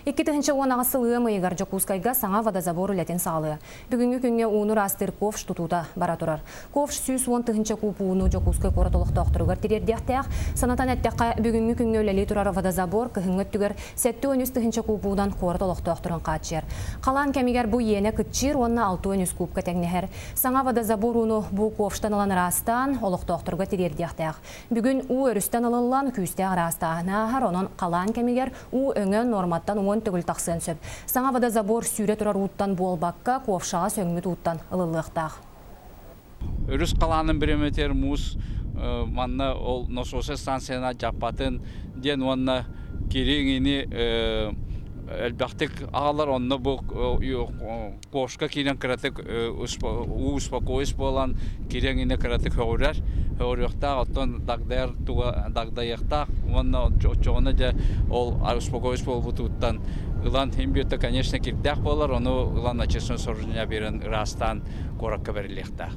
2018 сыл ыам ыйыгар Дьокуускайга саҥа водозабор үлэтин саҕалыа. Бүгүҥҥү күҥҥэ ууну ыраастыыр ковш тутуута бара турар. Ковш 110 000 куб ууну Дьокуускай куорат олохтоохторугар тириэрдиэхтээх. Санатан эттэххэ, бүгүҥҥү күҥҥэ үлэлии турар водозабор кыһыҥҥы өттүгэр 73 000 куб уунан куорат олохтоохторун хааччыйар. Халаан кэмигэр бу иэнэ кыччыыр уонна 63 кубка тэҥнэһэр. Саҥа водозабор ууну бу ковштан ылан ыраастаан, олохтоохторго тириэрдиэхтээх. Бүгүн уу өрүстэн ылыллан, күүстээх ыраастааһыны ааһар, онон халаан кэмигэр уу өҥө нуорматтан 10 төгүл тахсыан сөп. Саҥа водозабор сүүрэ турар ууттан буолбакка, ковшаҕа сөҥмүт ууттан ылыллыахтаах. Өрүс халаанын бириэмэтигэр муус манна ол насоса станцияна дьаппатын диэн уонна кириҥини элбэхтик аҕалар, онно бу кошка киирэн кыратык уу успокоис буолан кириҥини кыратык хөҕүрэр, хөҕүрүөхтээх, оттон дагдайар туга дагдайыахтаах уонна оччоҕуна дьэ ол успокоис буолбутуттан ылан иһин бүөттэ, конечно, кирдээх буолар, ону ылан очистной сооружение биэрэн ыраастаан куоракка бэриллиэхтээх.